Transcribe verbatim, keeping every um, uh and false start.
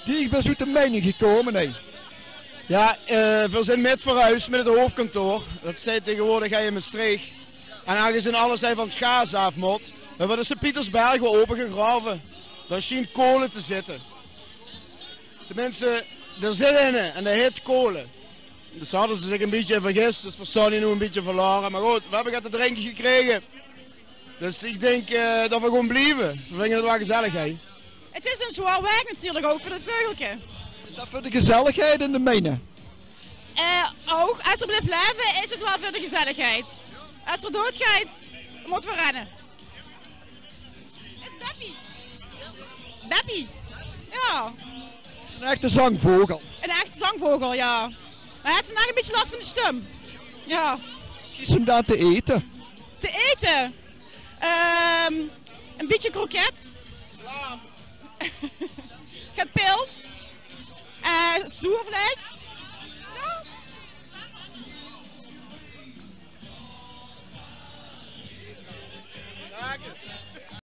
Diech bis oet de Mijne gekoume, hè? Jao, eh, veer zien mèt verhuis mèt 't hoofkantoor. Dat steit tegenwoordig hei in Mestreech. En aangezeen alles hei vaan 't gaas aof moot, höbbe veer de Sint-Pietersberg weer opegegrave. Dao sjient kole te zitte. Teminste, d'r zit inne en dee heet kole. Dus hadde ze ziech e bitteke vergis, dus veer stoon hei noe e bitteke verlaore. Meh good, veer höbbe get te drinke gekrege. Dus iech dink, eh, tot veer gewoen blieve. Veer vinge 't wel gezellig, hè. 't Is 'n zwaor werk natuurlek, ouch veur 't veugelke. Is dat veur de gezelligheid in de Mijne? Eh, ouch. Es 'r blijf laeve, is 't wel veur de gezelligheid. Es 'r doodgeit, mote veer renne. Is Beppie? Beppie? Jao. 'N echte zangvogel. 'N echte zangvogel, jao. Meh heer heet vaandaag e bitteke las vaan de stum. Jao. Wat is 'm daan te ete? Te ete? Ehm, e bitteke kroket. Get pils. Eh, zoervleis.